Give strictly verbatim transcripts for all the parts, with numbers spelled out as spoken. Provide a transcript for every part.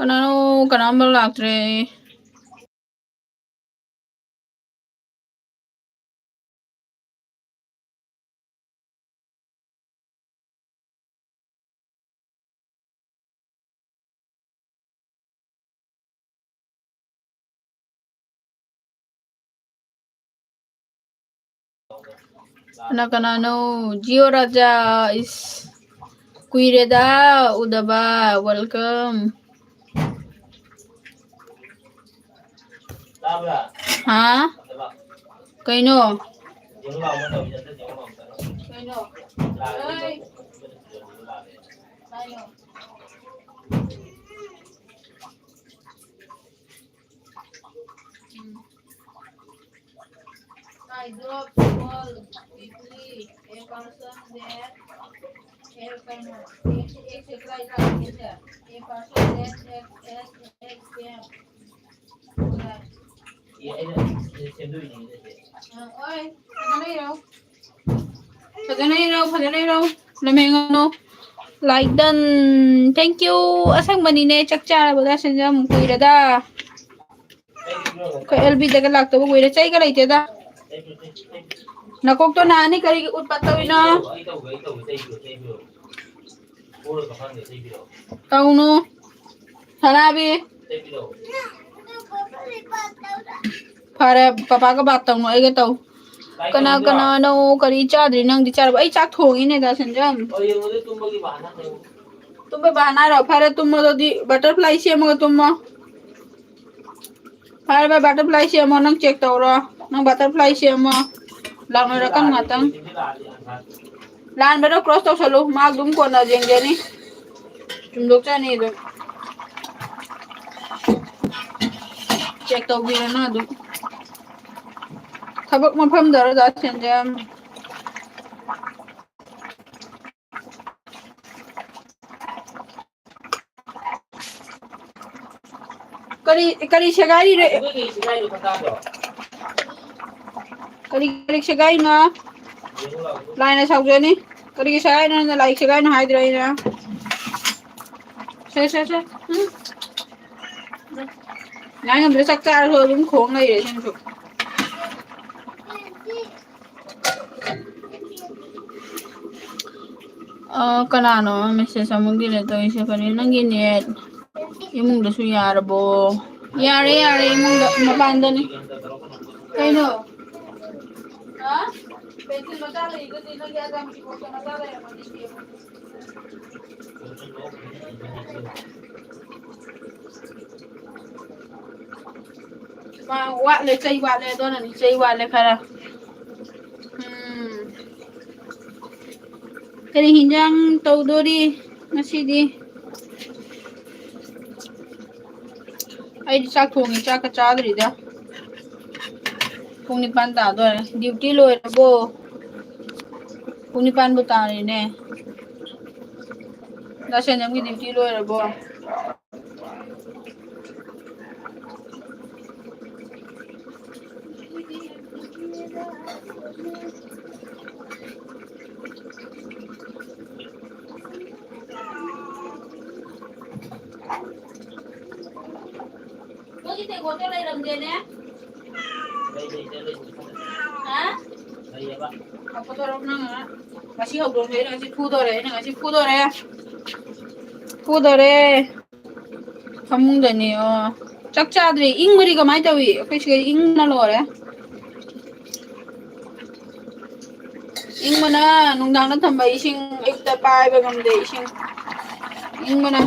ꯀꯅꯥꯅꯣ? ꯀꯅꯥꯝꯕ ꯂꯥꯛꯇ꯭ꯔꯦ꯫ ꯀꯅꯥ ꯀꯅꯥꯅꯣ? ꯖꯤꯑꯣ ꯔꯥꯖꯥ ꯏꯁ, ꯀꯨꯏꯔꯦꯗ ꯎꯗꯕ꯫ Welcome. ꯍꯥ? ꯀꯩꯅꯣ? ꯀꯩꯅꯣ? I drop the ball quickly. A person that, a, a, a, a, a, a, a, ꯐꯖꯅ ꯏꯔꯣ, ꯐꯖꯅ ꯏꯔꯣ, ꯂꯝꯍꯦꯟꯒꯅꯨ꯫ Like done. Thank you. ꯑꯁꯪꯕꯅꯤꯅꯦ, ꯆꯥꯛ ꯆꯥꯔꯕꯗ ꯁꯦꯟꯖꯝ ꯀꯨꯏꯔꯦꯗ꯫ ꯑꯩꯈꯣꯏ ꯑꯦꯜ ꯕꯤꯗꯒ ꯂꯥꯛꯇꯕ ꯀꯨꯏꯔꯦ꯫ ꯆꯩꯒ ꯂꯩꯇꯦꯗ꯫ ꯅꯀꯣꯛꯇꯣ ꯅꯥꯅꯤ, ꯀꯔꯤꯒꯤ ꯎꯠ ꯄꯠ ꯇꯧꯔꯤꯅꯣ? ꯇꯧꯅꯨ꯫ ꯁꯅꯥꯕꯤ꯫ ꯐꯔꯦ, ꯄꯄꯥꯒ ꯕꯥꯠ ꯇꯧꯅꯨ, ꯑꯩꯒ ꯇꯧ꯫ ꯀꯅꯥ ꯀꯅꯥꯅꯣ? ꯀꯔꯤ ꯆꯥꯗ꯭ꯔꯤ? ꯅꯪꯗꯤ ꯆꯥꯔꯕ? ꯑꯩ ꯆꯥꯛ ꯊꯣꯡꯉꯤꯅꯦ, ꯗꯥ ꯁꯦꯟꯖꯝ꯫ ꯇꯨꯝꯕꯩ ꯕꯥꯅ ꯍꯥꯏꯔꯣ? ꯐꯔꯦ, ꯇꯨꯝꯃꯣ ꯑꯗꯨꯗꯤ, butterfly ꯁꯦꯝꯃꯒ ꯇꯨꯝꯃꯣ꯫ ꯐꯔꯦ, ꯚꯥꯏ, butterfly ꯁꯦꯝꯃꯣ, ꯅꯪ check ꯇꯧꯔꯣ꯫ ꯅꯪ butterfly ꯁꯦꯝꯃꯣ꯫ ꯂꯥꯎꯅꯔꯛꯀꯅꯨ ꯉꯥꯛꯇꯪ꯫ ꯂꯥꯟꯕꯗꯣ cross ꯇꯧꯁꯜꯂꯨ, ꯃꯥ ꯑꯗꯨꯝ ꯀꯣꯟꯅ ꯌꯦꯡꯖꯅꯤ꯫ ꯆꯨꯝꯗꯣꯛꯆꯅꯤ ꯑꯗꯨꯝ꯫ Check ꯇꯧꯕꯤꯔꯣ ꯅꯪ ꯑꯗꯨꯝ꯫ ꯊꯕꯛ ꯃꯐꯝꯗꯔꯣ, ꯗꯥ ꯁꯦꯟꯖꯝ? ꯀꯔꯤ, ꯀꯔꯤ ꯁꯦꯒꯥꯏꯔꯤꯅꯣ? ꯀꯔꯤ, ꯀꯔꯤ ꯁꯦꯒꯥꯏꯔꯤꯅꯣ? ꯂꯥꯏꯅ ꯁꯥꯎꯖꯅꯤ꯫ ꯀꯔꯤꯒꯤ ꯁꯦꯒꯥꯏꯔꯤꯅꯣ? ꯅꯪꯅ ꯂꯥꯏ ꯁꯦꯒꯥꯏꯔꯤꯅꯣ ꯍꯥꯏꯗ꯭ꯔꯣ ꯑꯩꯅ? ꯁꯦ, ꯁꯦ, ꯁꯦ꯫ ꯎꯝ꯫ ꯉꯥꯏ ꯉꯝꯗ꯭ꯔꯦ, ꯆꯥꯛ ꯆꯥꯔꯁꯨ ꯑꯗꯨꯝ ꯈꯣꯡ ꯂꯩꯔꯦ ꯁꯤꯅꯁꯨ꯫ ꯑ, ꯀꯅꯥꯅꯣ message ꯑꯃꯨꯛ delete ꯇꯧꯔꯤꯁꯦ? ꯀꯔꯤ, ꯅꯪꯒꯤ net ꯏꯃꯨꯡꯗꯁꯨ ꯌꯥꯔꯕꯣ? ꯌꯥꯔꯦ, ꯌꯥꯔꯦ, ꯏꯃꯨꯡꯗ, ꯃꯄꯥꯟꯗꯅꯤ꯫ ꯀꯩꯅꯣ? ꯍꯥ? Pencil ꯃꯆꯥ ꯂꯩꯗꯨꯗꯤ ꯅꯪꯒꯤ ꯑꯗꯥꯝꯒꯤ box ꯃꯆꯥ ꯂꯩꯔꯝꯃꯗꯤ ꯁꯦꯝꯃꯣ꯫ ꯃꯥ ꯋꯥꯠꯂꯦ, ꯆꯩ ꯋꯥꯠꯂꯦ, ꯑꯗꯨꯅꯅꯤ, ꯆꯩ ꯋꯥꯠꯂꯦ ꯈꯔ꯫ ꯎꯝ꯫ ꯀꯔꯤ ꯍꯤꯟꯖꯥꯡ ꯇꯧꯗꯣꯔꯤ ꯉꯁꯤꯗꯤ? ꯑꯩꯗꯤ ꯆꯥꯛ ꯊꯣꯡꯉꯤ, ꯆꯥꯛꯀ ꯆꯥꯗ꯭ꯔꯤꯗ꯫ ꯄꯨꯡ ꯅꯤꯄꯥꯟ ꯇꯥꯗꯣꯔꯦ꯫ Duty ꯂꯣꯏꯔꯕꯣ? ꯄꯨꯡ ꯅꯤꯄꯥꯟꯕꯨ ꯇꯥꯔꯦꯅꯦ꯫ ꯗꯥ ꯁꯦꯟꯖꯝꯒꯤ duty ꯂꯣꯏꯔꯕꯣ? ꯅꯣꯏꯒꯤ ꯇꯦꯡꯀꯣꯠꯇꯣ ꯂꯩꯔꯝꯗꯦꯅꯦ? ꯍꯥ? ꯂꯧꯊꯣꯔꯛꯑꯣ ꯅꯪ ꯉꯥꯏꯍꯥꯛ꯫ ꯉꯁꯤ ꯍꯧꯗꯣꯡꯁꯦ ꯑꯩꯅ ꯉꯁꯤ ꯐꯨꯗꯣꯔꯦ, ꯑꯩꯅ ꯉꯁꯤ ꯐꯨꯗꯣꯔꯦ꯫ ꯐꯨꯗꯣꯔꯦ꯫ ꯐꯃꯨꯡꯗꯅꯤ, ꯑꯣ꯫ ꯆꯥꯛ ꯆꯥꯗ꯭ꯔꯤ꯫ ꯏꯪꯕꯗꯤ ꯀꯃꯥꯏꯅ ꯇꯧꯏ? ꯑꯩꯈꯣꯏ ꯁꯤꯗ ꯏꯪꯕꯅ ꯂꯣꯏꯔꯦ꯫ ꯏꯪꯕꯅ ꯅꯨꯡꯗꯥꯡꯗ ꯊꯝꯕ ꯏꯁꯤꯡ ꯑꯌꯨꯛꯇ ꯄꯥꯏꯕ ꯉꯝꯗꯦ, ꯏꯁꯤꯡ ꯏꯪꯕꯅ꯫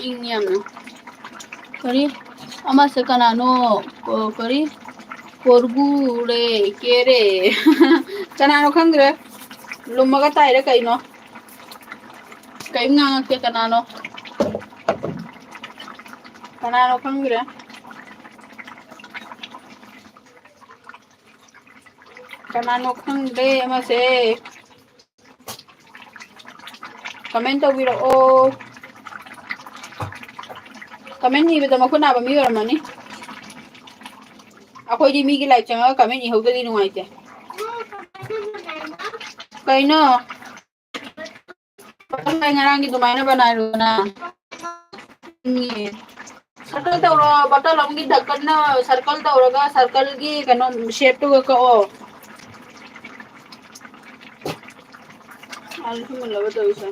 ꯏꯪꯉꯤ ꯌꯥꯝꯅ꯫ ꯀꯔꯤ? ꯑꯃꯁꯦ ꯀꯅꯥꯅꯣ? ꯀꯣ-, ꯀꯔꯤ? ꯀꯣꯔꯒꯨꯔꯦ, ꯀꯦꯔꯦ꯫ ꯀꯅꯥꯅꯣ ꯈꯪꯗ꯭ꯔꯦ꯫ ꯂꯨꯝꯃꯒ ꯇꯥꯏꯔ ꯀꯩꯅꯣ? ꯀꯔꯤꯝ ꯉꯥꯡꯉꯛꯇꯦ꯫ ꯀꯅꯥꯅꯣ? ꯀꯅꯥꯅꯣ ꯈꯪꯗ꯭ꯔꯦ꯫ ꯀꯅꯥꯅꯣ ꯈꯪꯗ꯭ꯔꯦ ꯑꯃꯁꯦ꯫ Comment ꯇꯧꯕꯤꯔꯛꯑꯣ꯫ Comment ꯏꯕꯗ ꯃꯈꯨꯠ ꯅꯥꯕ ꯃꯤ ꯑꯣꯏꯔꯝꯃꯅꯤ꯫ ꯑꯩꯈꯣꯏꯗꯤ ꯃꯤꯒꯤ live ꯆꯪꯉꯒ comment ꯏꯍꯧꯗ꯭ꯔꯗꯤ ꯅꯨꯡꯉꯥꯏꯇꯦ꯫ ꯀꯩꯅꯣ? ꯉꯔꯥꯡꯒꯤ ꯑꯗꯨꯃꯥꯏꯅ ꯕꯅꯥꯏꯔꯣꯅ꯫ Circle ꯇꯧꯔꯣ, bottle ꯑꯃꯒꯤ ꯙꯛꯀꯟꯅ circle ꯇꯧꯔꯒ circle ꯒꯤ ꯀꯩꯅꯣ shape ꯇꯨꯒ ꯀꯛꯑꯣ꯫ ꯑꯥꯂꯨꯁꯨ ꯃꯨꯜꯂꯕ ꯇꯧꯔꯤꯁꯦ꯫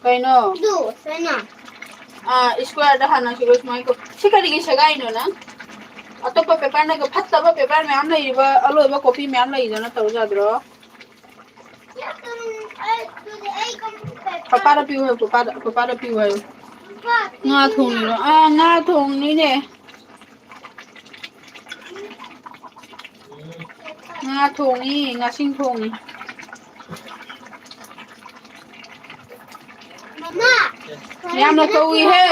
ꯀꯩꯅꯣ? ꯑꯗꯨ, ꯁꯨꯃꯥꯏꯅ꯫ ꯑꯥ, square ꯗ ꯍꯥꯟꯅ ꯁꯤꯒ ꯁꯨꯃꯥꯏꯅ ꯀꯣ-, ꯁꯤ ꯀꯔꯤꯒꯤ ꯁꯦꯒꯥꯏꯅꯣ ꯅꯪ? ꯑꯇꯣꯞꯄ paper ꯅꯒ ꯐꯠꯇꯕ paper ꯃꯌꯥꯝ ꯂꯩꯔꯤꯕ, ꯑꯂꯣꯏꯕ copy ꯃꯌꯥꯝ ꯂꯩꯔꯤꯗꯅ ꯇꯧ ꯌꯥꯗ꯭ꯔꯣ? ꯄꯄꯥꯗ ꯄꯤꯌꯨ ꯍꯥꯏꯌꯨ, ꯄꯄꯥꯗ, ꯄꯄꯥꯗ ꯄꯤꯌꯨ ꯍꯥꯏꯌꯨ꯫ ꯉꯥ ꯊꯣꯡꯉꯤꯔꯣ? ꯑꯥ, ꯉꯥ ꯊꯣꯡꯉꯤꯅꯦ꯫ ꯉꯥ ꯊꯣꯡꯉꯤ, ꯉꯥꯁꯤꯡ ꯊꯣꯡꯉꯤ꯫ ꯃꯃꯥ, ꯌꯥꯝꯅ ꯀꯧꯏꯍꯦ꯫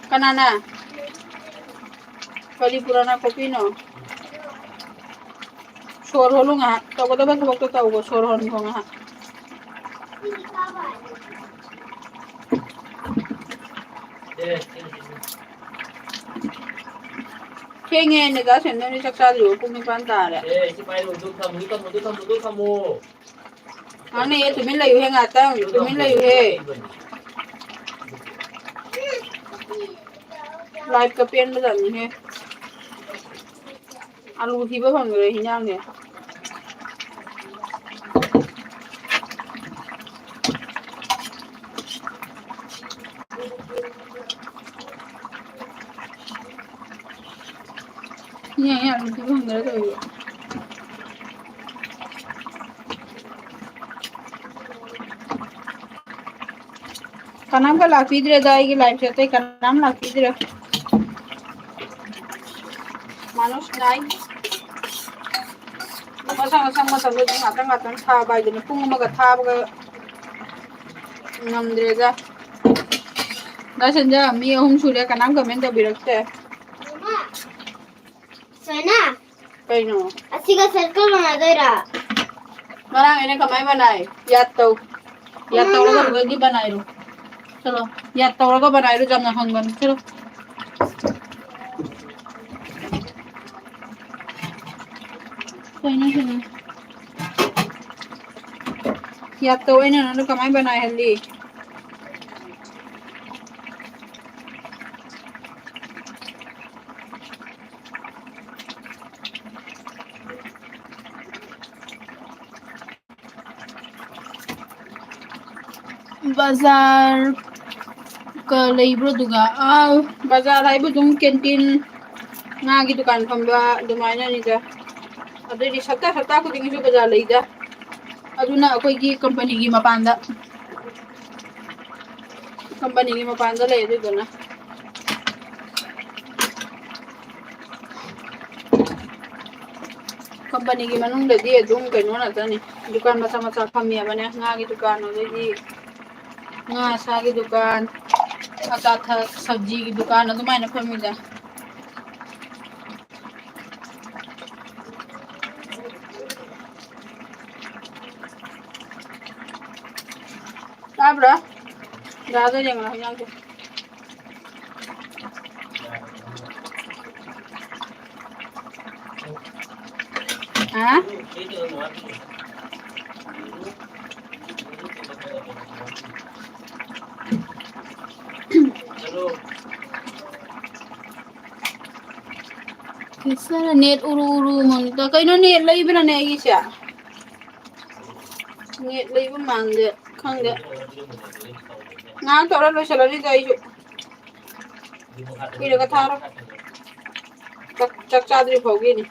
ꯀꯅꯥꯅ? ꯀꯔꯤ ꯄꯨꯔꯥꯅ ꯀꯣꯄꯤꯅꯣ? ꯁꯣꯔ ꯍꯣꯜꯂꯨ ꯉꯥꯏꯍꯥꯛ꯫ ꯇꯧꯒꯗꯕ ꯊꯕꯛꯇꯣ ꯇꯧꯒꯣ, ꯁꯣꯔ ꯍꯣꯟꯈꯣ ꯉꯥꯏꯍꯥꯛ꯫ ꯊꯦꯡꯉꯦ, ꯅꯦꯗꯥ ꯁꯦꯟꯗꯣꯏꯅꯤ ꯆꯥꯛ ꯆꯥꯗ꯭ꯔꯤꯕ, ꯄꯨꯡ ꯅꯤꯄꯥꯟ ꯇꯥꯔꯦ꯫ ꯑꯦ, ꯁꯤ ꯄꯥꯏꯔꯣ, ꯑꯗꯨ ꯊꯝꯃꯨ, ꯑꯗꯨ ꯊꯝꯃꯨ, ꯑꯗꯨ ꯊꯝꯃꯨ, ꯑꯗꯨ ꯊꯝꯃꯨ꯫ ꯉꯥꯡꯅꯩꯌꯦ, ꯇꯨꯃꯤꯟ ꯂꯩꯌꯨꯍꯦ ꯉꯥꯛꯇꯪ, ꯇꯨꯃꯤꯟ ꯂꯩꯌꯨꯍꯦ꯫ Live ꯀ ꯄꯦꯟꯕꯖꯥꯠꯅꯤꯍꯦ꯫ ꯑꯂꯨ ꯊꯤꯕ ꯐꯪꯗ꯭ꯔꯦ ꯍꯤꯟꯖꯥꯡꯁꯦ꯫ ꯍꯤꯟꯖꯥꯡ ꯌꯥꯝ ꯊꯤꯕ ꯐꯪꯗ꯭ꯔꯦ ꯇꯧꯔꯤꯁꯦ꯫ ꯀꯅꯥꯝꯒ ꯂꯥꯛꯄꯤꯗ꯭ꯔꯦꯗ, ꯑꯩꯒꯤ live ꯁꯦ ꯑꯇꯩ ꯀꯅꯥꯝ ꯂꯥꯛꯄꯤꯗ꯭ꯔꯦ꯫ ꯃꯥꯅꯨꯁ ꯅꯥꯏ꯫ ꯃꯁꯪ ꯃꯁꯪ ꯃꯇꯝꯗ ꯑꯗꯨꯝ ꯉꯥꯛꯇꯪ ꯉꯥꯛꯇꯪ ꯊꯥꯕ ꯍꯥꯏꯗꯨꯅꯤ꯫ ꯄꯨꯡ ꯑꯃꯒ ꯊꯥꯕꯒ ꯉꯝꯗ꯭ꯔꯦꯗ꯫ ꯗꯥ ꯁꯟꯖ, ꯃꯤ ꯑꯍꯨꯝ ꯁꯨꯔꯦ, ꯀꯅꯥꯝ comment ꯇꯧꯕꯤꯔꯛꯇꯦ꯫ ꯁꯣꯅꯥ, ꯀꯩꯅꯣ? ꯑꯁꯤꯒ circle ꯃꯥꯟꯅꯗꯣꯏꯔꯥ? ꯉꯔꯥꯡ ꯑꯩꯅ ꯀꯃꯥꯏ ꯕꯅꯥꯏ? ꯌꯥꯠ ꯇꯧ꯫ ꯌꯥꯠ ꯇꯧꯔꯒ ꯑꯗꯨꯗꯒꯤ ꯕꯅꯥꯏꯔꯣ꯫ ꯆꯠꯂꯣ꯫ ꯌꯥꯠ ꯇꯧꯔꯒ ꯕꯅꯥꯏꯔꯣ, ꯌꯥꯝꯅ ꯍꯪꯕꯅꯤ꯫ ꯆꯠꯂꯣ꯫ ꯀꯩꯅꯣ ꯁꯤꯅ? ꯌꯥꯠ ꯇꯧ, ꯑꯩꯅ ꯅꯉꯣꯟꯗ ꯀꯃꯥꯏ ꯕꯅꯥꯏ ꯍꯜꯂꯤ? ꯕꯖꯥꯔ ꯀ ꯂꯩꯕ꯭ꯔꯣ ꯑꯗꯨꯒ? ꯑꯥ, ꯕꯖꯥꯔ ꯍꯥꯏꯕꯨ ꯑꯗꯨꯝ canteen, ꯉꯥꯒꯤ ꯗꯨꯀꯥꯟ ꯐꯝꯕ ꯑꯗꯨꯃꯥꯏꯅꯅꯤꯗ꯫ ꯑꯗꯨꯏꯗꯤ ꯁꯞꯇꯥ, ꯁꯞꯇꯥ ꯈꯨꯗꯤꯡꯒꯤꯁꯨ ꯕꯖꯥꯔ ꯂꯩꯗ꯫ ꯑꯗꯨꯅ ꯑꯩꯈꯣꯏꯒꯤ company ꯒꯤ ꯃꯄꯥꯟꯗ, company ꯒꯤ ꯃꯄꯥꯟꯗ ꯂꯩ ꯑꯗꯨꯗꯨꯅ꯫ Company ꯒꯤ ꯃꯅꯨꯡꯗꯗꯤ ꯑꯗꯨꯝ ꯀꯩꯅꯣ ꯉꯥꯛꯇꯅꯤ, ꯗꯨꯀꯥꯟ ꯃꯆꯥ ꯃꯆꯥ ꯐꯝꯃꯦꯕꯅꯦ, ꯉꯥꯒꯤ ꯗꯨꯀꯥꯟ, ꯑꯗꯩꯗꯤ ꯉꯥ ꯁꯥꯒꯤ ꯗꯨꯀꯥꯟ, ꯑꯆꯥ ꯑꯊꯛ, ꯁꯕꯖꯤꯒꯤ ꯗꯨꯀꯥꯟ ꯑꯗꯨꯃꯥꯏꯅ ꯐꯝꯃꯤꯗ꯫ ꯇꯥꯕ꯭ꯔꯥ? ꯗꯥꯗ ꯌꯦꯡꯉꯣ ꯍꯤꯟꯖꯥꯡꯁꯦ꯫ ꯍꯥ? Net ꯎꯔꯨ ꯎꯔꯨ ꯃꯪꯗ꯫ ꯀꯩꯅꯣ, net ꯂꯩꯕ꯭ꯔꯥꯅꯦ ꯑꯩꯒꯤꯁꯦ? Net ꯂꯩꯕ ꯃꯥꯟꯗꯦ, ꯈꯪꯗꯦ꯫ ꯉꯥꯏꯍꯥꯛ ꯇꯧꯔ ꯂꯣꯏꯁꯤꯜꯂꯅꯤꯗ ꯑꯩꯁꯨ꯫ ꯀꯨꯏꯔꯒ ꯊꯥꯔꯣ꯫ ꯆꯥꯛ, ꯆꯥꯛ ꯆꯥꯗ꯭ꯔꯤ ꯐꯥꯎꯒꯤꯅꯤ꯫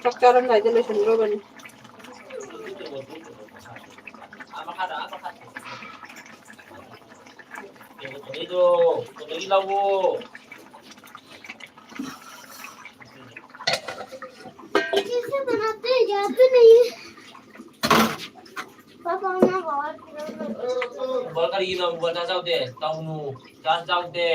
ꯆꯥꯛ ꯆꯥꯔꯝꯗꯥꯏꯗ ꯂꯣꯏꯁꯤꯟꯈ꯭ꯔꯕꯅꯤ꯫ ꯀꯔꯤꯒꯤꯅꯣ ꯕꯣꯜ ꯆꯥ ꯆꯥꯎꯗꯦ? ꯆꯥ ꯆꯥꯎꯗꯦ꯫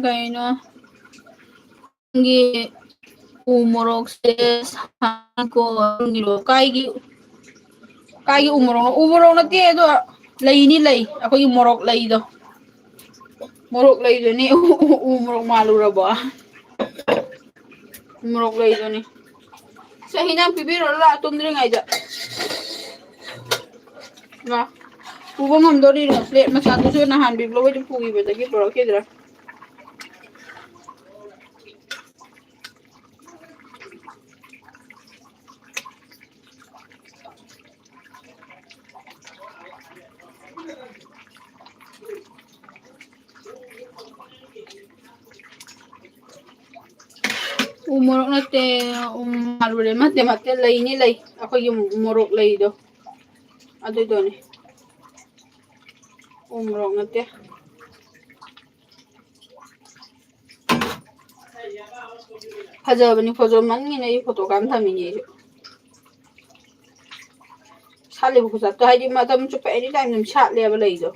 ꯀꯩꯅꯣ, ꯅꯪꯒꯤ ꯎ ꯃꯣꯔꯣꯛꯁꯦ ꯁꯥꯡꯉꯤꯀꯣ, ꯅꯪꯒꯤꯔꯣ? ꯀꯥꯏꯒꯤ, ꯀꯥꯏꯒꯤ ꯎ ꯃꯣꯔꯣꯛꯅꯣ? ꯎ ꯃꯣꯔꯣꯛ ꯅꯠꯇꯦ ꯑꯗꯣ, ꯂꯩꯅꯤ, ꯂꯩ, ꯑꯩꯈꯣꯏꯒꯤ ꯃꯣꯔꯣꯛ ꯂꯩꯗꯣ, ꯃꯣꯔꯣꯛ ꯂꯩꯗꯨꯅꯤ꯫ ꯎ, ꯎ, ꯎ ꯃꯣꯔꯣꯛ ꯃꯥꯜꯂꯨꯔꯕꯣ? ꯃꯣꯔꯣꯛ ꯂꯩꯗꯨꯅꯤ꯫ ꯁꯦ, ꯍꯤꯟꯖꯥꯡ ꯄꯤꯕꯤꯔꯣ ꯂꯥꯛꯑꯣ ꯇꯨꯝꯗ꯭ꯔꯤꯉꯩꯗ꯫ ꯃꯥ, ꯄꯨꯕ ꯉꯝꯗꯣꯔꯤꯔꯣ? ꯄ꯭ꯂꯦꯠ ꯃꯆꯥꯗꯨꯁꯨ ꯅꯍꯥꯟ ꯕꯤꯕ꯭ꯂꯣ ꯍꯣꯏꯗ ꯄꯨꯈꯤꯕꯗꯒꯤ ꯄꯨꯔꯛꯈꯤꯗ꯭ꯔꯦ꯫ ꯎ ꯃꯣꯔꯣꯛ ꯅꯠꯇꯦ, ꯎ ꯃꯥꯜꯂꯨꯔꯦ꯫ ꯅꯠꯇꯦ, ꯅꯠꯇꯦ, ꯂꯩꯅꯤ, ꯂꯩ꯫ ꯑꯩꯈꯣꯏꯒꯤ ꯃꯣꯔꯣꯛ ꯂꯩꯗꯣ, ꯑꯗꯨꯗꯣꯅꯦ꯫ ꯎ ꯃꯣꯔꯣꯛ ꯅꯠꯇꯦ꯫ ꯐꯖꯕꯅꯤ, ꯐꯣꯇꯣ ꯃꯟꯒꯤꯅꯦ ꯑꯩ ꯐꯣꯇꯣ ꯀꯥꯞ ꯊꯝꯃꯤꯅꯦ ꯑꯩꯁꯨ꯫ ꯁꯥꯠꯂꯤꯕ ꯈꯨꯁꯥꯠꯇꯣ, ꯍꯥꯏꯗꯤ ꯃꯇꯝ ꯆꯨꯞꯄ any time ꯑꯗꯨꯝ ꯁꯥꯠꯂꯦꯕ ꯂꯩꯗꯣ꯫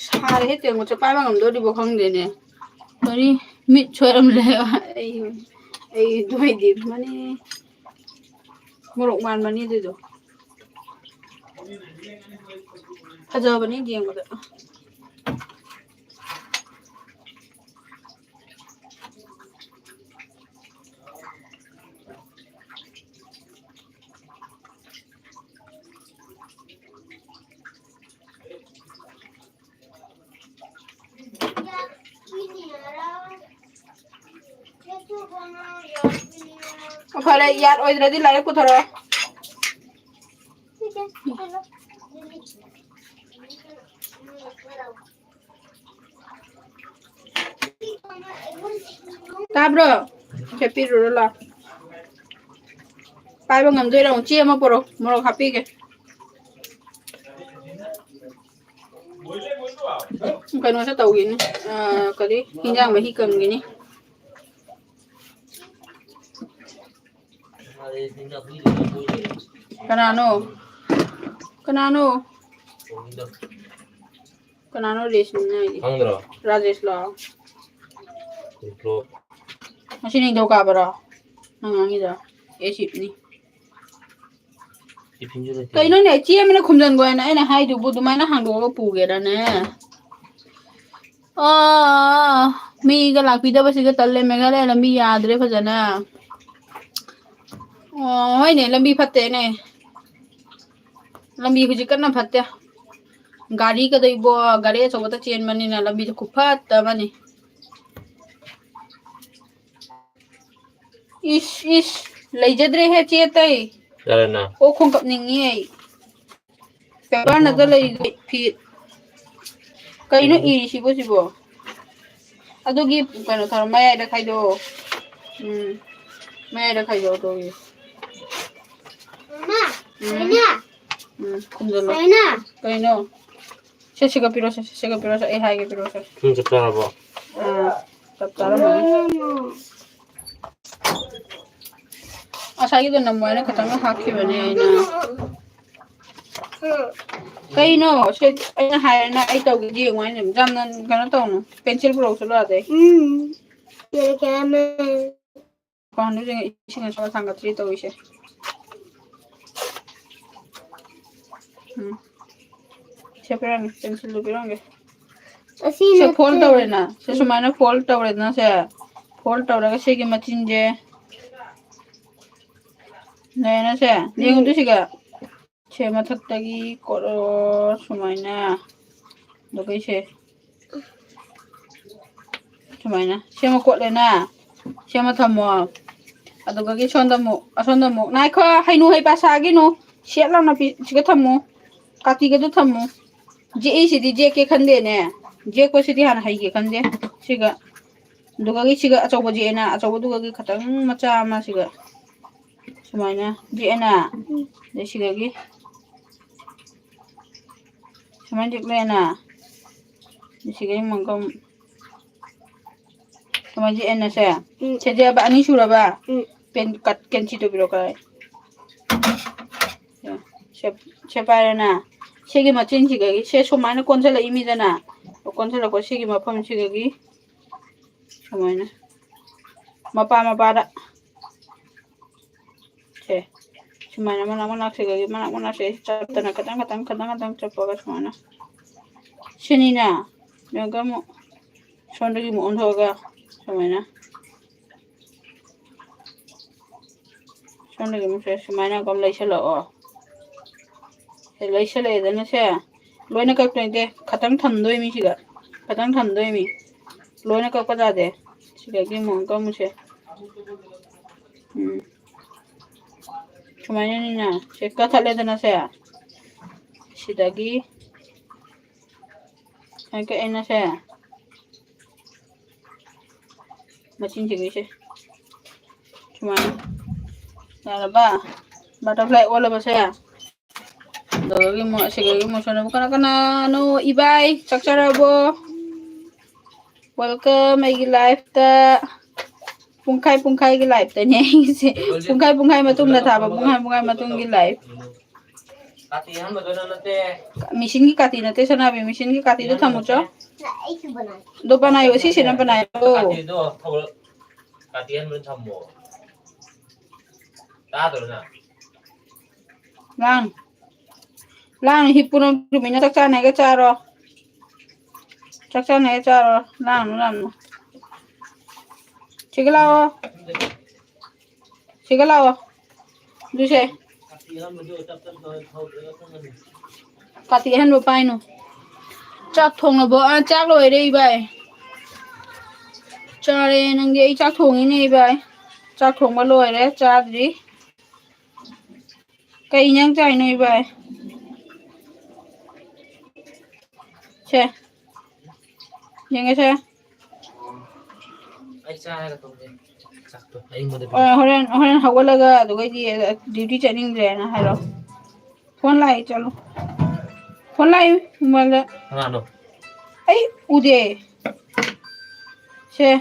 ꯁꯥꯔꯦꯍꯦ, ꯇꯦꯡꯀꯣꯠꯁꯦ ꯄꯥꯏꯕ ꯉꯝꯗꯣꯔꯤꯕꯣ ꯈꯪꯗꯦꯅꯦ꯫ ꯀꯔꯤ? ꯃꯤꯠ ꯁꯣꯏꯔꯝꯂꯦ꯫ ꯑꯩ, ꯑꯩ ꯅꯣꯏꯗꯦ꯫ ꯃꯅꯤ ꯃꯣꯔꯣꯛ ꯃꯥꯟꯕꯅꯤ ꯑꯗꯨꯗꯣ꯫ ꯐꯖꯕꯅꯤ ꯌꯦꯡꯕꯗ꯫ ꯐꯔꯦ, ꯌꯥꯔꯣꯏꯗ꯭ꯔꯗꯤ ꯂꯥꯏꯔꯤꯛ ꯄꯨꯊꯣꯔꯛꯑꯣ꯫ ꯇꯥꯕ꯭ꯔꯣ? ꯁꯦ ꯄꯤꯔꯨꯔꯣ ꯂꯥꯎ꯫ ꯄꯥꯏꯕ ꯉꯝꯗꯣꯏꯔꯣ? ꯆꯦ ꯑꯃ ꯄꯣꯔꯛꯑꯣ, ꯃꯣꯔꯣꯛ ꯍꯥꯞꯄꯤꯒꯦ꯫ ꯀꯩꯅꯣꯁꯨ ꯇꯧꯈꯤꯅꯤ, ꯑ, ꯀꯔꯤ, ꯍꯤꯟꯖꯥꯡ ꯃꯍꯤ ꯀꯪꯈꯤꯅꯤ꯫ ꯀꯅꯥꯅꯣ? ꯀꯅꯥꯅꯣ? ꯀꯅꯥꯅꯣ ꯔꯦꯁꯃꯤꯅ ꯍꯥꯏꯗꯤ? ꯈꯪꯗ꯭ꯔꯣ? ꯔꯥꯖꯦꯁꯂꯣ? ꯅꯤꯡꯊꯧ꯫ ꯉꯁꯤ ꯅꯤꯡꯊꯧꯀꯥꯕꯔꯣ? ꯅꯪ ꯉꯥꯡꯉꯤꯗꯣ? ꯑꯦ ꯁꯤꯞꯅꯤ꯫ ꯇꯤꯐꯤꯟꯁꯨ ꯂꯩꯇꯦ꯫ ꯀꯩꯅꯣꯅꯦ, ꯆꯦ ꯑꯃꯅ ꯈꯨꯝꯖꯤꯟꯈꯣ ꯍꯥꯏꯅ ꯑꯩꯅ ꯍꯥꯏꯗꯨꯕꯨ ꯑꯗꯨꯃꯥꯏꯅ ꯍꯥꯡꯗꯣꯛꯑꯒ ꯄꯨꯒꯦꯔꯅꯦ? ꯑꯣ, ꯃꯤꯒ ꯂꯥꯛꯄꯤꯗꯕꯁꯤꯒ ꯇꯜꯂꯦ꯫ ꯃꯦꯘꯥꯂꯌꯥ ꯂꯝꯕꯤ ꯌꯥꯗ꯭ꯔꯦ ꯐꯖꯅ꯫ ꯑꯣ, ꯍꯣꯏꯅꯦ, ꯂꯝꯕꯤ ꯐꯠꯇꯦꯅꯦ꯫ ꯂꯝꯕꯤ ꯍꯧꯖꯤꯛ ꯀꯟꯅ ꯐꯠꯇꯦ꯫ ꯒꯥꯔꯤꯒꯗꯣ ꯏꯕꯣ, ꯒꯥꯔꯤ ꯑꯆꯧꯕꯗ ꯆꯦꯟꯕꯅꯤꯅ ꯂꯝꯕꯤꯗꯣ ꯈꯨꯐꯠꯇ ꯑꯃꯅꯤ꯫ ꯏꯁ, ꯏꯁ, ꯂꯩꯖꯗ꯭ꯔꯦꯍꯦ ꯆꯦ ꯑꯇꯩ꯫ ꯌꯥꯔꯦꯅ꯫ ꯑꯣꯛ ꯈꯣꯡ ꯀꯞꯅꯤꯡꯉꯤ ꯑꯩ꯫ ꯄꯦꯄꯔ ꯅꯠꯇ ꯂꯩꯔꯤꯗꯣ ꯐꯤꯠ꯫ ꯀꯩꯅꯣ ꯎꯝ꯫ ꯏꯔꯤꯁꯤꯕꯣ ꯁꯤꯕꯣ? ꯑꯗꯨꯒꯤ ꯀꯩꯅꯣ ꯇꯧꯔꯣ, ꯃꯌꯥꯏꯗ ꯈꯥꯏꯗꯣꯛꯑꯣ꯫ ꯎꯝ, ꯃꯌꯥꯏꯗ ꯈꯥꯏꯗꯣꯛꯑꯣ ꯑꯗꯨꯒꯤ꯫ ꯃꯃꯥ, ꯎꯝ꯫ ꯀꯩꯅꯣ? ꯎꯝ, ꯈꯨꯝꯖꯤꯜꯂꯣ꯫ ꯀꯩꯅꯣ? ꯀꯩꯅꯣ? ꯁꯦ, ꯁꯤꯒ ꯄꯤꯔꯣ, ꯁꯦ, ꯁꯤꯒ ꯄꯤꯔꯣ, ꯁꯦ, ꯑꯩ ꯍꯥꯏꯒꯦ, ꯄꯤꯔꯣ, ꯁꯦ꯫ ꯄꯨꯡ ꯆꯞ ꯆꯥꯔꯕꯣ? ꯑꯥ, ꯆꯞ ꯆꯥꯔꯝꯃꯅꯤ꯫ ꯉꯁꯥꯏꯒꯤꯗꯣ ꯅꯝꯃꯣ ꯍꯥꯏꯅ ꯈꯤꯇꯪ ꯍꯥꯞꯈꯤꯕꯅꯦ ꯑꯩꯅ꯫ ꯀꯩꯅꯣ? ꯁꯦ, ꯑꯩꯅ ꯍꯥꯏꯔꯦꯅ ꯑꯩ ꯇꯧꯒꯦꯗꯤ ꯌꯦꯡꯉꯣ ꯍꯥꯏꯅ꯫ ꯌꯥꯝꯅ ꯀꯩꯅꯣ ꯇꯧꯅꯨ꯫ ꯄꯦꯟꯁꯤꯜ ꯄꯨꯔꯛꯎ ꯆꯠꯂꯣ ꯑꯥꯗꯩ꯫ ꯎꯝ꯫ ꯀꯥꯡꯍꯟꯗꯨꯁꯨ ꯏꯁꯤꯡ ꯑꯁꯥꯕ ꯊꯥꯡꯒꯠꯇ꯭ꯔꯤ ꯇꯧꯔꯤꯁꯦ꯫ ꯎꯝ꯫ ꯁꯦ ꯄꯤꯔꯝꯒꯦ, ꯄꯦꯟꯁꯤꯜꯗꯨ ꯄꯤꯔꯝꯒꯦ꯫ ꯑꯁꯤ ꯁꯦ ꯅꯠꯇꯦ꯫ Fold ꯇꯧꯔꯦꯅ꯫ ꯁꯦ ꯎꯝ꯫ ꯁꯨꯃꯥꯏꯅ fold ꯇꯧꯔꯦꯗꯅ ꯁꯦ꯫ Fold ꯇꯧꯔꯒ ꯁꯤꯒꯤ ꯃꯆꯤꯟꯁꯦ ꯂꯩꯔꯦꯅ ꯁꯦ꯫ ꯎꯝ꯫ ꯌꯦꯡꯉꯨꯗꯨ ꯁꯤꯒ꯫ ꯁꯦ ꯃꯊꯛꯇꯒꯤ ꯀꯣꯠꯂꯣ ꯁꯨꯃꯥꯏꯅ꯫ ꯑꯗꯨꯒ ꯁꯦ ꯁꯨꯃꯥꯏꯅ ꯁꯦꯝꯃ ꯀꯣꯠꯂꯦꯅ, ꯁꯦꯝꯃ ꯊꯝꯃꯣ꯫ ꯑꯗꯨꯒꯒꯤ ꯁꯣꯝꯗ ꯑꯃꯨꯛ, ꯑꯁꯣꯝꯗ ꯑꯃꯨꯛ, ꯉꯥꯏꯈꯣ, ꯍꯩꯅꯨ ꯍꯩ ꯄꯥ ꯁꯥꯒꯤꯅꯨ꯫ ꯁꯦꯠ ꯂꯥꯎꯅ ꯄꯤ-, ꯁꯤꯒ ꯊꯝꯃꯨ꯫ ꯀꯥꯇꯤꯒꯗꯨ ꯊꯝꯃꯨ꯫ ꯌꯦꯛꯏꯁꯤꯗꯤ ꯌꯦꯛꯀꯦ ꯈꯟꯗꯦꯅꯦ꯫ ꯌꯦꯛꯄꯁꯤꯗꯤ ꯍꯥꯟꯅ ꯍꯩꯒꯦ ꯈꯟꯗꯦ꯫ ꯁꯤꯒ ꯑꯗꯨꯒꯒꯤ ꯁꯤꯒ ꯑꯆꯧꯕ ꯌꯦꯛꯑꯦꯅ, ꯑꯆꯧꯕꯗꯨꯒꯒꯤ ꯈꯇꯪ ꯃꯆꯥ ꯑꯃ ꯁꯤꯒ ꯁꯨꯃꯥꯏꯅ ꯌꯦꯛꯑꯦꯅ, ꯑꯗꯩ ꯁꯤꯗꯒꯤ ꯁꯨꯃꯥꯏꯅ ꯌꯦꯛꯂꯛꯑꯦꯅ, ꯑꯗꯩ ꯁꯤꯗꯒꯤ ꯑꯃꯨꯛꯀ ꯑꯃꯨꯛ ꯁꯨꯃꯥꯏꯅ ꯌꯦꯛꯑꯦꯅ ꯁꯦ꯫ ꯎꯝ꯫ ꯁꯦ ꯌꯦꯛꯑꯕ ꯑꯅꯤ ꯁꯨꯔꯕ? ꯎꯝ꯫ ꯄꯦꯟ ꯀꯠ ꯀꯦꯟꯁꯤ ꯇꯧꯕꯤꯔꯣ ꯀꯥꯏ꯫ ꯁꯦ, ꯁꯦ ꯄꯥꯏꯔꯦꯅ꯫ ꯁꯤꯒꯤ ꯃꯆꯤꯟꯁꯤꯗꯒꯤ ꯁꯦ ꯁꯨꯃꯥꯏꯅ ꯀꯣꯟꯁꯤꯜꯂꯛꯏꯃꯤꯗꯅ꯫ ꯀꯣꯟꯁꯤꯜꯂꯛꯄ ꯁꯤꯒꯤ ꯃꯐꯝꯁꯤꯗꯒꯤ ꯁꯨꯃꯥꯏꯅ ꯃꯄꯥ ꯃꯄꯥꯗ ꯁꯦ ꯁꯨꯃꯥꯏꯅ ꯃꯅꯥꯛ ꯃꯅꯥꯛꯁꯤꯗꯒꯤ ꯃꯅꯥꯛ ꯃꯅꯥꯛꯁꯦ ꯆꯞꯇꯅ ꯈꯤꯇꯪ ꯈꯤꯇꯪ ꯈꯤꯇꯪ ꯈꯤꯇꯪ ꯆꯞꯄꯒ ꯁꯨꯃꯥꯏꯅ ꯁꯤꯅꯤꯅ꯫ ꯑꯗꯨꯒ ꯑꯃꯨꯛ ꯁꯣꯝꯗꯒꯤ ꯑꯃꯨꯛ ꯑꯣꯟꯊꯣꯛꯑꯒ ꯁꯨꯃꯥꯏꯅ ꯁꯣꯝꯗꯒꯤ ꯑꯃꯨꯛꯁꯦ ꯁꯨꯃꯥꯏꯅ ꯑꯗꯨꯝ ꯂꯩꯁꯜꯂꯛꯑꯣ꯫ ꯁꯦ ꯂꯩꯁꯜꯂꯛꯑꯦꯗꯅ ꯁꯦ꯫ ꯂꯣꯏꯅ ꯀꯛꯇꯣꯏ ꯅꯠꯇꯦ, ꯈꯇꯪ ꯊꯝꯗꯣꯏꯃꯤ ꯁꯤꯗ꯫ ꯈꯇꯪ ꯊꯝꯗꯣꯏꯃꯤ꯫ ꯂꯣꯏꯅ ꯀꯛꯄ ꯌꯥꯗꯦ꯫ ꯁꯤꯗꯒꯤ ꯑꯃꯨꯛ ꯀꯛꯑꯃꯨꯁꯦ꯫ ꯎꯝ꯫ ꯁꯨꯃꯥꯏꯅꯅꯤꯅ ꯁꯦ ꯀꯛꯊꯠꯂꯦꯗꯅ ꯁꯦ꯫ ꯁꯤꯗꯒꯤ ꯁꯨꯃꯥꯏꯅ ꯀꯛꯑꯦꯅ ꯁꯦ꯫ ꯃꯆꯤꯟꯁꯤꯒꯩꯁꯦ ꯁꯨꯃꯥꯏꯅ꯫ ꯌꯥꯔꯕ? Butterfly ꯑꯣꯜꯂꯕꯁꯦ꯫ ꯑꯗꯨꯗꯒꯤ ꯑꯃꯨꯛ ꯑꯁꯤꯗꯒꯤ ꯑꯃꯨꯛ ꯁꯣꯝꯗ ꯀꯅꯥ ꯀꯅꯥꯅꯣ ꯏꯕꯥꯏ ꯆꯥꯛ ꯆꯥꯔꯕꯣ? Welcome ꯑꯩꯒꯤ liveꯇ꯫ ꯄꯨꯡꯈꯥꯏ ꯄꯨꯡꯈꯥꯏꯒꯤ liveꯇꯅꯦ ꯑꯩꯁꯦ꯫ ꯄꯨꯡꯈꯥꯏ ꯄꯨꯡꯈꯥꯏ ꯃꯇꯨꯡꯗ ꯊꯥꯕ, ꯄꯨꯡꯈꯥꯏ ꯄꯨꯡꯈꯥꯏ ꯃꯇꯨꯡꯒꯤ live꯫ ꯀꯥꯇꯤ ꯑꯍꯟꯕꯗꯨꯅ ꯅꯠꯇꯦ꯫ ꯃꯤꯁꯤꯟꯒꯤ ꯀꯥꯇꯤ ꯅꯠꯇꯦ, ꯁꯅꯥꯕꯤ, ꯃꯤꯁꯤꯟꯒꯤ ꯀꯥꯇꯤꯗꯣ ꯊꯝꯃꯨꯆꯣ꯫ ꯑꯗꯣ ꯕꯅꯥꯏꯌꯣ, ꯁꯤꯁꯤꯅ ꯕꯅꯥꯏꯌꯣ꯫ ꯀꯥꯇꯤꯗꯣ ꯊꯧꯒꯠ-, ꯀꯥꯇꯤ ꯑꯍꯟꯕꯗꯨ ꯊꯝꯃꯣ꯫ ꯇꯥꯗ꯭ꯔꯣ ꯅꯪ? ꯂꯥꯡ-, ꯂꯥꯡꯅ ꯍꯤꯞꯄꯨ ꯅꯪ, ꯇꯨꯃꯤꯟꯅ ꯆꯥꯛ ꯆꯥꯅꯤꯒ ꯆꯥꯔꯣ꯫ ꯆꯥꯛ ꯆꯥꯅꯤꯒ ꯆꯥꯔꯣ꯫ ꯂꯥꯡꯅꯨ, ꯂꯥꯡꯅꯨ꯫ ꯁꯤꯒ ꯂꯥꯛꯑꯣ꯫ ꯁꯤꯒ ꯂꯥꯛꯑꯣ꯫ ꯑꯗꯨꯁꯦ꯫ ꯀꯥꯇꯤ ꯑꯍꯟꯕ ꯄꯥꯏꯅꯨ꯫ ꯆꯥꯛ ꯊꯣꯡꯉꯕꯣ? ꯑꯥ, ꯆꯥꯛ ꯂꯣꯏꯔꯦ ꯏꯕꯥꯏ꯫ ꯆꯥꯔꯦ ꯅꯪꯗꯤ? ꯑꯩ ꯆꯥꯛ ꯊꯣꯡꯉꯤꯅꯦ ꯏꯕꯥꯏ꯫ ꯆꯥꯛ ꯊꯣꯡꯕ ꯂꯣꯏꯔꯦ, ꯆꯥꯗ꯭ꯔꯤ꯫ ꯀꯩ ꯏꯟꯖꯥꯡ ꯆꯥꯏꯅꯣ ꯏꯕꯥꯏ? ꯁꯦ꯫ ꯌꯦꯡꯒꯦꯁꯦ꯫ ꯑꯩ ꯆꯥꯔꯒ ꯇꯧꯒꯦ꯫ ꯆꯥꯛꯇꯣ ꯑꯌꯤꯡꯕꯗ ꯄꯤꯔꯛꯑꯣ꯫ ꯍꯣꯔꯦꯟ, ꯍꯣꯔꯦꯟ ꯍꯧꯒꯠꯂꯒ ꯑꯗꯨꯒꯩꯗꯤ duty ꯆꯠꯅꯤꯡꯗ꯭ꯔꯦꯅ ꯍꯥꯏꯔꯣ꯫ Phone ꯂꯥꯛꯑꯦ, ꯆꯠꯂꯣ꯫ Phone ꯂꯥꯛꯑꯦ, mobile ꯗ꯫ ꯀꯅꯥꯅꯣ? ꯑꯩ ꯎꯗꯦ꯫ ꯁꯦ꯫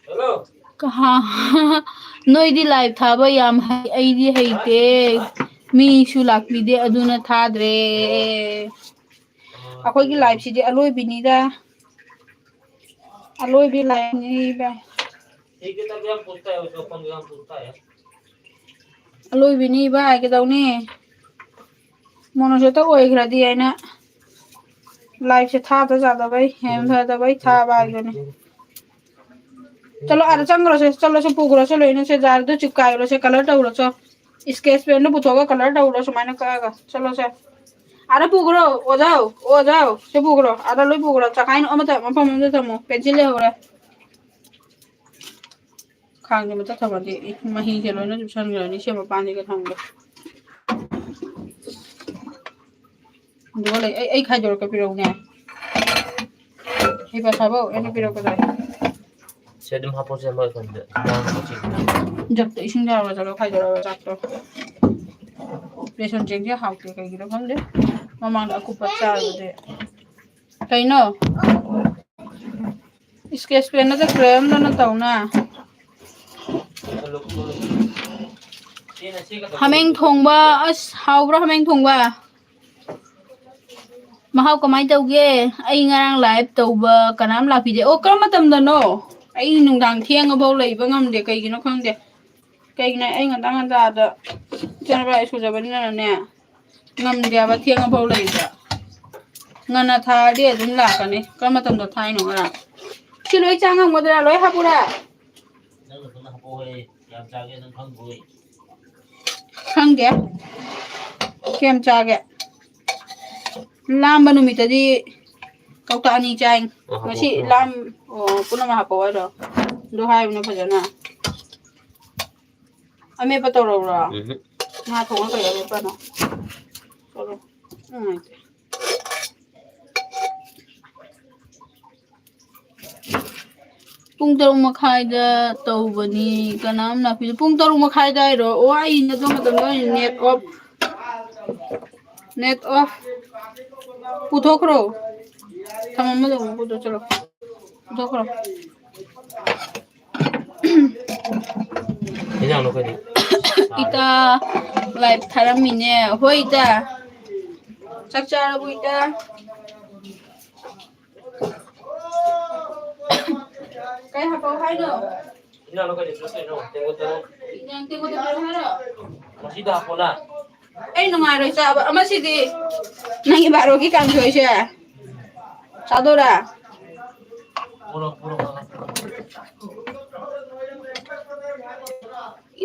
Hello꯫ ꯀꯍꯥ-, ꯅꯣꯏꯗꯤ live ꯊꯥꯕ ꯌꯥꯝ ꯍꯩ, ꯑꯩꯗꯤ ꯍꯩꯇꯦ꯫ ꯃꯤꯁꯨ ꯂꯥꯛꯄꯤꯗꯦ, ꯑꯗꯨꯅ ꯊꯥꯗ꯭ꯔꯦ꯫ ꯑꯩꯈꯣꯏꯒꯤ live ꯁꯤꯗꯤ ꯑꯂꯣꯏꯕꯤꯅꯤꯗ꯫ ꯑꯂꯣꯏꯕꯤ live ꯅꯤ ꯚꯥꯏ꯫ ꯑꯂꯣꯏꯕꯤꯅꯤ ꯚꯥꯏ, ꯀꯩꯗꯧꯅꯤ? ꯃꯣꯅꯣꯁꯦꯇ ꯑꯣꯏꯈ꯭ꯔꯗꯤ ꯑꯩꯅ live ꯁꯦ ꯊꯥꯗ ꯌꯥꯗꯕꯩ, ꯍꯦꯟ ꯐꯗꯕꯩ ꯊꯥꯕ ꯍꯥꯏꯗꯨꯅꯤ꯫ ꯆꯠꯂꯣ, ꯑꯥꯗ ꯆꯪꯈ꯭ꯔꯣꯁꯦ, ꯆꯠꯂꯣꯁꯦ, ꯄꯨꯈ꯭ꯔꯣꯁꯦ ꯂꯣꯏꯅ, ꯁꯦ ꯖꯥꯔꯗꯨ ꯆꯤꯞꯀꯥꯏꯔꯣꯁꯦ, colour ꯇꯧꯔꯣꯁꯦ꯫ Sketch pen ꯗꯨ ꯄꯨꯊꯣꯛꯑꯒ colour ꯇꯧꯔꯣ, ꯁꯨꯃꯥꯏꯅ ꯀꯛꯑꯒ꯫ ꯆꯠꯂꯣꯁꯦ꯫ ꯑꯥꯗ ꯄꯨꯈ꯭ꯔꯣ, ꯑꯣꯖꯥ, ꯑꯣꯖꯥ, ꯁꯤ ꯄꯨꯈ꯭ꯔꯣ, ꯑꯥꯗ ꯂꯣꯏ ꯄꯨꯈ꯭ꯔꯣ, ꯆꯈꯥꯏꯅ ꯑꯃꯇ ꯃꯐꯝ ꯑꯃꯗ ꯊꯝꯃꯣ, pencil ꯂꯩꯍꯧꯔꯦ꯫ ꯈꯥꯡꯁꯦ ꯃꯊꯛ ꯊꯝꯃꯗꯤ ꯃꯍꯤꯁꯦ ꯂꯣꯏꯅ ꯆꯨꯞꯁꯟꯈ꯭ꯔꯅꯤ, ꯁꯤ ꯃꯄꯥꯟꯁꯤꯒ ꯊꯝꯒꯦ꯫ ꯑꯗꯨꯒ ꯂꯩ, ꯑꯩ, ꯑꯩ ꯈꯥꯏꯗꯣꯔꯛꯀꯦ, ꯄꯤꯔꯛꯎꯅꯦ꯫ ꯍꯩꯄꯥ ꯁꯥꯕꯧ, ꯑꯩꯅ ꯄꯤꯔꯛꯀꯗꯧꯔꯦ꯫ ꯁꯤ ꯑꯗꯨꯝ ꯍꯥꯞꯄꯣꯁꯦ, ꯃꯣꯏ ꯀꯩꯅꯣꯗ, ꯏꯟꯖꯥꯡ ꯃꯆꯤꯒꯤꯗ꯫ ꯖꯛꯇ ꯏꯁꯤꯡ ꯌꯥꯎꯔꯒ ꯆꯠꯂꯣ, ꯈꯥꯏꯗꯣꯔꯛꯑꯣ ꯆꯥꯛꯇꯣ꯫ ꯕꯦꯁꯣꯟ ꯆꯦꯡꯁꯦ ꯍꯥꯎꯇꯦ, ꯀꯩꯒꯤꯅꯣ ꯈꯪꯗꯦ꯫ ꯃꯃꯥꯡꯗ ꯑꯀꯨꯞꯄ ꯆꯥꯔꯨꯕꯗꯤ꯫ ꯀꯩꯅꯣ? Sketch pen ꯅꯠꯇ꯭ꯔ crayon ꯗꯅ ꯇꯧꯅ꯫ ꯍꯥꯃꯦꯡ ꯊꯣꯡꯕ, ꯑꯁ, ꯍꯥꯎꯕ꯭ꯔꯥ ꯍꯥꯃꯦꯡ ꯊꯣꯡꯕ? ꯃꯍꯥꯎ ꯀꯃꯥꯏ ꯇꯧꯒꯦ? ꯑꯩ ꯉꯔꯥꯡ live ꯇꯧꯕ ꯀꯅꯥꯝ ꯂꯥꯛꯄꯤꯗꯦ꯫ ꯑꯣ, ꯀꯔꯝꯕ ꯃꯇꯝꯗꯅꯣ? ꯑꯩ ꯅꯨꯡꯗꯥꯡ ꯊꯦꯡꯉꯐꯥꯎ ꯂꯩꯕ ꯉꯝꯗꯦ, ꯀꯩꯒꯤꯅꯣ ꯈꯪꯗꯦ꯫ ꯀꯩꯒꯤꯅꯣ ꯑꯩ ꯉꯟꯇꯥ ꯉꯟꯇꯥꯗ ꯏꯆꯥꯅꯨꯄꯥ ꯁ꯭ꯀꯨꯜ ꯆꯠꯄꯅꯤꯅꯅꯦ, ꯉꯝꯗꯦꯕ ꯊꯦꯡꯉꯐꯥꯎ ꯂꯩꯕ꯫ ꯉꯟꯅ ꯊꯥꯔꯗꯤ ꯑꯗꯨꯝ ꯂꯥꯛꯀꯅꯤ꯫ ꯀꯔꯝꯕ ꯃꯇꯝꯗ ꯊꯥꯏꯅꯣ ꯉꯔꯥꯡ? ꯁꯤ ꯂꯣꯏ ꯆꯥ ꯉꯝꯒꯗ꯭ꯔꯥ? ꯂꯣꯏ ꯍꯥꯞꯄꯨꯔꯥ? ꯅꯪꯅ ꯄꯨꯟꯅ ꯍꯥꯞꯄꯛꯑꯣꯍꯦ꯫ ꯀꯌꯥꯝ ꯆꯥꯒꯦ ꯅꯪ ꯈꯪꯗ꯭ꯔꯣ? ꯈꯪꯗꯦ꯫ ꯀꯌꯥꯝ ꯆꯥꯒꯦ? ꯂꯥꯝꯕ ꯅꯨꯃꯤꯠꯇꯗꯤ ꯀꯧꯇꯥ ꯑꯅꯤ ꯆꯥꯏ꯫ ꯑꯣ, ꯉꯁꯤ ꯍꯥꯞꯄꯛꯑꯣ, ꯄꯨꯟꯅ ꯂꯥꯝ-, ꯑꯣ, ꯄꯨꯟꯅ ꯑꯃ ꯍꯥꯞꯄꯛꯑꯣ ꯍꯥꯏꯔꯣ? ꯑꯗꯨ ꯍꯥꯏꯕꯅ ꯐꯖꯅ꯫ ꯑꯃꯦꯠꯄ ꯇꯧꯔꯛꯎꯔꯣ? ꯎꯝꯍꯨꯝ꯫ ꯉꯥ ꯊꯣꯡꯉ ꯀꯩ ꯑꯃꯦꯠꯄꯅꯣ? ꯆꯠꯂꯣ꯫ ꯅꯨꯡꯉꯥꯏꯇꯦ꯫ ꯄꯨꯡ ꯇꯔꯨꯛ ꯃꯈꯥꯏꯗ ꯇꯧꯕꯅꯤ꯫ ꯀꯅꯥꯝ ꯂꯥꯛꯄꯤꯗꯦ꯫ ꯄꯨꯡ ꯇꯔꯨꯛ ꯃꯈꯥꯏꯗ ꯍꯥꯏꯔꯣ? ꯑꯣ, ꯑꯩ ꯑꯗꯨ ꯃꯇꯝꯗ ꯑꯣꯏꯅ net off, net off꯫ ꯄꯨꯊꯣꯛꯈ꯭ꯔꯣ꯫ ꯊꯝꯃꯝꯕꯗꯣ ꯑꯃꯨꯛ ꯄꯨꯊꯣꯛꯆꯔꯣ꯫ ꯄꯨꯊꯣꯛꯈ꯭ꯔꯣ꯫ ꯏꯟꯖꯥꯡꯗꯣ ꯑꯩꯈꯣꯏꯗꯤ ꯏꯇꯥ live ꯊꯥꯔꯝꯃꯤꯅꯦ꯫ ꯍꯣꯏ ꯏꯇꯥ꯫ ꯆꯥꯛ ꯆꯥꯔꯕꯣ ꯏꯇꯥ? ꯀꯩ ꯍꯥꯞꯄꯛꯑꯣ ꯍꯥꯏꯅꯣ? ꯏꯟꯖꯥꯡꯗꯣ ꯑꯩꯈꯣꯏꯗꯤ ꯄꯨꯂꯞ ꯀꯩꯅꯣ, ꯇꯦꯡꯀꯣꯠ ꯇꯔꯨꯛ꯫ ꯏꯟꯖꯥꯡ ꯇꯦꯡꯀꯣꯠ ꯇꯔꯨꯛ ꯍꯥꯏꯔꯣ? ꯃꯁꯤꯗ ꯍꯥꯞꯄꯣꯅ꯫ ꯑꯩ ꯅꯨꯡꯉꯥꯏꯔꯣꯏ ꯆꯥꯕ꯫ ꯑꯃꯁꯤꯗꯤ ꯅꯪꯒꯤ ꯕꯥꯔꯣꯒꯤ ꯀꯥꯡꯁꯣꯏꯁꯦ ꯆꯥꯗꯣꯏꯔꯥ?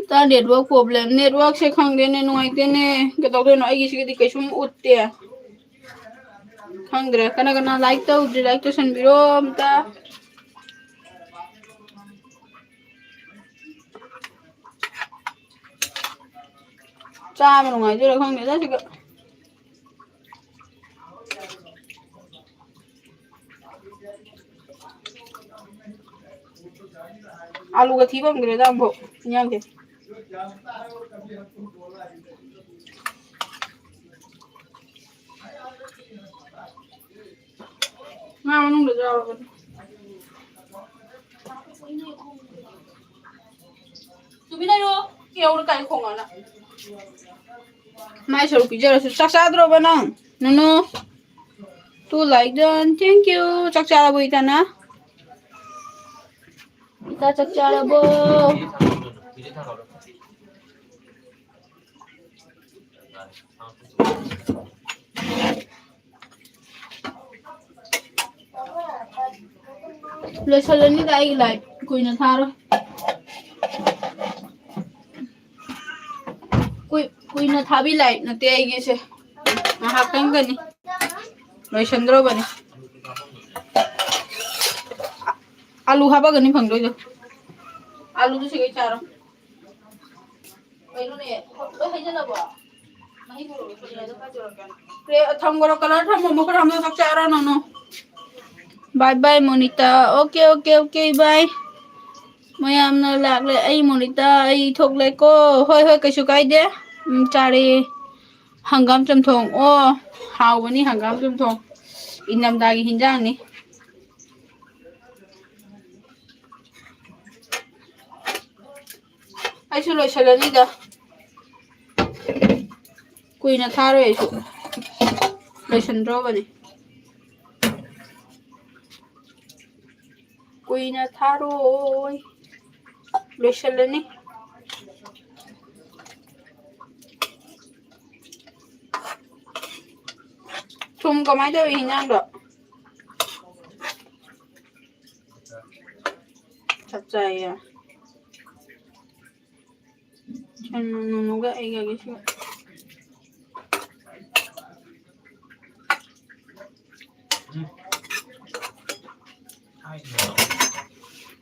ꯏꯇꯥ, network problem꯫ Networkꯁꯦ ꯈꯪꯗꯦꯅꯦ, ꯅꯨꯡꯉꯥꯏꯇꯦꯅꯦ꯫ ꯀꯩꯗꯧꯗꯣꯏꯅꯣ? ꯑꯩꯒꯤꯁꯤꯒꯤꯗꯤ ꯀꯩꯁꯨꯝ ꯎꯠꯇꯦ꯫ ꯈꯪꯗ꯭ꯔꯦ꯫ ꯀꯅꯥ ꯀꯅꯥ like ꯇꯧꯗ꯭ꯔꯤ, like ꯇꯧꯁꯟꯕꯤꯔꯣ ꯑꯝꯇ꯫ ꯆꯥꯕ ꯅꯨꯡꯉꯥꯏꯗꯣꯏꯔꯥ ꯈꯪꯗꯦꯗ ꯁꯤꯒ꯫ ꯑꯂꯨꯒ ꯊꯤꯕ ꯐꯪꯗ꯭ꯔꯦꯗ ꯑꯃꯨꯛ ꯏꯟꯖꯥꯡꯁꯦ꯫ ꯉꯥ ꯃꯅꯨꯡꯗꯁꯨ ꯌꯥꯎꯔꯕꯅꯦ꯫ ꯇꯨꯃꯤꯟ ꯂꯩꯌꯣ꯫ ꯀꯦꯎꯔ ꯀꯥꯏ ꯈꯣꯡꯉꯅ꯫ ꯃꯥꯏ ꯁꯔꯨꯛ ꯄꯤꯖꯔꯁꯨ꯫ ꯆꯥꯛ ꯆꯥꯗ꯭ꯔꯣꯕ ꯅꯪ? ꯅꯨꯅꯨ꯫ Two like done. Thank you. ꯆꯥꯛ ꯆꯥꯔꯕꯣ ꯏꯇꯥꯅ? ꯏꯇꯥ ꯆꯥꯛ ꯆꯥꯔꯕꯣ? ꯂꯣꯏꯁꯜꯂꯅꯤꯗ ꯑꯩꯒꯤ live ꯀꯨꯏꯅ ꯊꯥꯔꯣꯏ꯫ ꯀꯨꯏ-, ꯀꯨꯏꯅ ꯊꯥꯕꯤ live ꯅꯠꯇꯦ ꯑꯩꯒꯤꯁꯦ꯫ ꯉꯥꯏꯍꯥꯛꯇꯪꯗꯅꯤ꯫ ꯂꯣꯏꯁꯟꯗ꯭ꯔꯣꯕꯅꯤ꯫ ꯑ-, ꯑꯂꯨ ꯍꯥꯞꯄꯒꯅꯤ ꯐꯪꯗꯣꯏꯗꯣ꯫ ꯑꯂꯨꯗꯨ ꯁꯤꯒꯩ ꯆꯥꯔꯣ꯫ ꯀꯩꯅꯣꯅꯦ, ꯂꯣꯏ ꯍꯩꯖꯜꯂꯕꯣ? ꯃꯍꯤ ꯄꯨꯔꯛꯑꯣ, ꯄꯨꯔꯛꯑꯣ, ꯑꯗꯨ ꯈꯔ ꯆꯨꯔꯛꯀꯅꯤ꯫ ꯄ꯭ꯂꯦꯠ ꯊꯝꯈ꯭ꯔꯣ, colour ꯊꯝꯃꯣ, ꯈꯔ ꯑꯃ ꯆꯥꯛ ꯆꯥꯔꯣ, ꯅꯣꯅꯣ꯫ Bye bye, ꯃꯣꯅꯤꯇꯥ꯫ Okay, okay, okay, bye꯫ ꯃꯌꯥꯝꯅ ꯂꯥꯛꯂꯦ꯫ ꯑꯩ ꯃꯣꯅꯤꯇꯥ, ꯑꯩ ꯊꯣꯛꯂꯦꯀꯣ꯫ ꯍꯣꯏ, ꯍꯣꯏ, ꯀꯩꯁꯨ ꯀꯥꯏꯗꯦ꯫ ꯎꯝ, ꯆꯥꯔꯦ꯫ ꯍꯪꯒꯥꯝ ꯆꯝꯊꯣꯡ꯫ ꯑꯣ, ꯍꯥꯎꯕꯅꯤ ꯍꯪꯒꯥꯝ ꯆꯝꯊꯣꯡ꯫ ꯏꯪꯊꯝꯊꯥꯒꯤ ꯍꯤꯟꯖꯥꯡꯅꯤ꯫ ꯑꯩꯁꯨ ꯂꯣꯏꯁꯤꯜꯂꯅꯤꯗ꯫ ꯀꯨꯏꯅ ꯊꯥꯔꯣꯏ ꯑꯩꯁꯨ꯫ ꯂꯣꯏꯁꯤꯟꯗ꯭ꯔꯣꯕꯅꯤ꯫ ꯀꯨꯏꯅ ꯊꯥꯔꯣꯏ꯫ ꯂꯣꯏꯁꯤꯜꯂꯅꯤ꯫ ꯊꯨꯝ ꯀꯃꯥꯏꯅ ꯇꯧꯏ ꯍꯤꯟꯖꯥꯡꯗꯣ? ꯆꯞ ꯆꯥꯏꯌꯦ꯫ ꯅꯨꯅꯨꯒ ꯑꯩꯒꯒꯤꯁꯨ꯫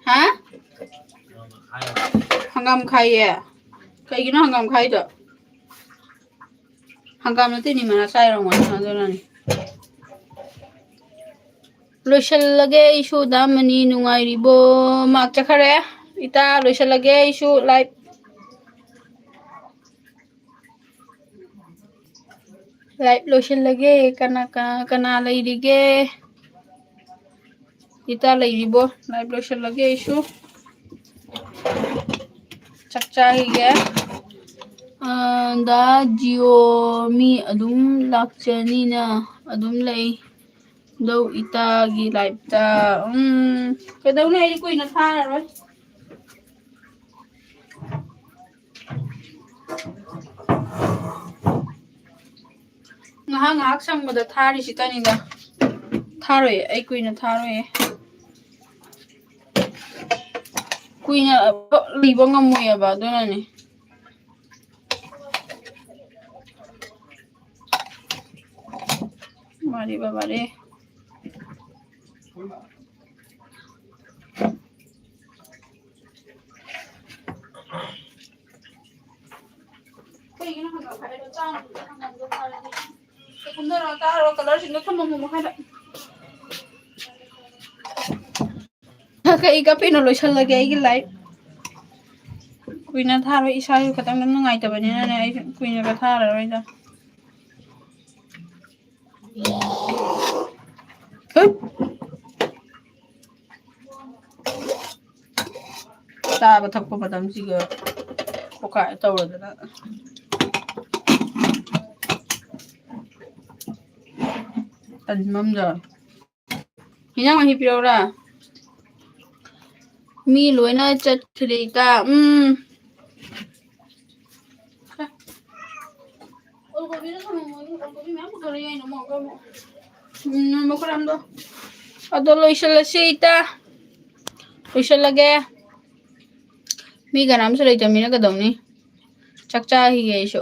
ꯍꯥ? ꯍꯪꯒꯥꯝ ꯈꯥꯏꯌꯦ꯫ ꯀꯩꯒꯤꯅꯣ ꯍꯪꯒꯥꯝ ꯈꯥꯏꯗꯣ? ꯍꯪꯒꯥꯝ ꯅꯠꯇꯦ, ꯅꯤꯃꯔꯥ ꯆꯥꯏꯔꯝꯒꯅꯤ, ꯑꯗꯨꯅꯅꯤ꯫ ꯂꯣꯏꯁꯤꯜꯂꯒꯦ ꯑꯩꯁꯨ꯫ ꯗꯥꯃꯅꯤ ꯅꯨꯡꯉꯥꯏꯔꯤꯕꯣ? ꯃꯥꯛ ꯆꯠꯈꯔꯦ꯫ ꯏꯇꯥ, ꯂꯣꯏꯁꯤꯜꯂꯒꯦ ꯑꯩꯁꯨ꯫ Live, live ꯂꯣꯏꯁꯤꯜꯂꯒꯦ꯫ ꯀꯅꯥ, ꯀꯅꯥ, ꯀꯅꯥ ꯂꯩꯔꯤꯒꯦ? ꯏꯇꯥ ꯂꯩꯔꯤꯕꯣ? Live ꯂꯣꯏꯁꯤꯜꯂꯒꯦ ꯑꯩꯁꯨ꯫ ꯆꯥꯛ ꯆꯥꯈꯤꯒꯦ꯫ ꯑ, ꯗꯥ ꯖꯤꯑꯣ ꯃꯤ ꯑꯗꯨꯝ ꯂꯥꯛꯆꯅꯤꯅ ꯑꯗꯨꯝ ꯂꯩ꯫ ꯂꯧ ꯏꯇꯥꯒꯤ liveꯇ꯫ ꯎꯝ, ꯀꯩꯗꯧꯅꯤ, ꯑꯩꯗꯤ ꯀꯨꯏꯅ ꯊꯥꯔꯔꯣꯏ꯫ ꯉꯥꯏꯍꯥꯛ ꯉꯥꯏꯍꯥꯛ ꯁꯪꯕꯗ ꯊꯥꯔꯤꯁꯤꯇꯅꯤꯗ꯫ ꯊꯥꯔꯣꯏ, ꯑꯩ ꯀꯨꯏꯅ ꯊꯥꯔꯣꯏꯌꯦ꯫ ꯀꯨꯏꯅ ꯂꯩꯕ ꯉꯝꯃꯣꯏꯑꯕ, ꯑꯗꯨꯅꯅꯦ꯫ ꯃꯥꯔꯦ ꯕꯕꯥꯔꯦ꯫ ꯀꯩꯒꯤꯅꯣ ꯍꯪꯒꯥꯝ ꯈꯥꯏꯗꯣ? ꯆꯥꯅꯕꯗꯣ ꯍꯪꯒꯥꯝꯗꯣ ꯐꯔꯗꯤ꯫ ꯀꯨꯝꯊꯔꯒ ꯆꯥꯔꯣ, colourꯁꯤꯡꯗꯣ ꯊꯝꯃꯝꯃꯣ ꯃꯈꯥꯗ꯫ ꯀꯩ ꯀꯥꯞꯄꯤꯅꯣ? ꯂꯣꯏꯁꯜꯂꯒꯦ ꯑꯩꯒꯤ ꯂꯥꯏꯐ꯫ ꯀꯨꯏꯅ ꯊꯥꯔꯣꯏ, ꯏꯁꯥꯁꯨ ꯈꯤꯇꯪ ꯅꯨꯡꯉꯥꯏꯇꯕꯅꯤꯅꯅꯦ, ꯑꯩꯁꯨ ꯀꯨꯏꯅꯒ ꯊꯥꯔꯔꯣꯏꯗ꯫ ꯍꯨꯠ! ꯆꯥꯕ ꯊꯛꯄ ꯃꯇꯝꯁꯤꯒ ꯈꯣꯀꯥꯏ ꯇꯧꯔꯗꯅ꯫ ꯇꯟꯕꯝꯗ꯫ ꯏꯟꯖꯥꯡ ꯃꯍꯤ ꯄꯤꯔꯛꯎꯔꯥ? ꯃꯤ ꯂꯣꯏꯅ ꯆꯠꯈ꯭ꯔꯦ ꯏꯇꯥ꯫ ꯎꯝ꯫ ꯑꯣꯜꯀꯣꯕꯤꯗ ꯊꯝꯃꯝꯃꯣ, ꯑꯣꯜꯀꯣꯕꯤ ꯃꯌꯥꯝ ꯄꯨꯊꯣꯔꯛꯑꯦ ꯑꯩꯅ ꯑꯃꯨꯛ ꯑꯃꯨꯛ꯫ ꯎꯝ, ꯃꯈꯨꯔꯥꯝꯗꯣ꯫ ꯑꯗꯣ ꯂꯣꯏꯁꯤꯜꯂꯁꯤ ꯏꯇꯥ꯫ ꯂꯣꯏꯁꯤꯜꯂꯒꯦ꯫ ꯃꯤ ꯀꯅꯥꯝꯁꯨ ꯂꯩꯇꯕꯅꯤꯅ ꯀꯩꯗꯧꯅꯤ? ꯆꯥꯛ ꯆꯥꯈꯤꯒꯦ ꯑꯩꯁꯨ꯫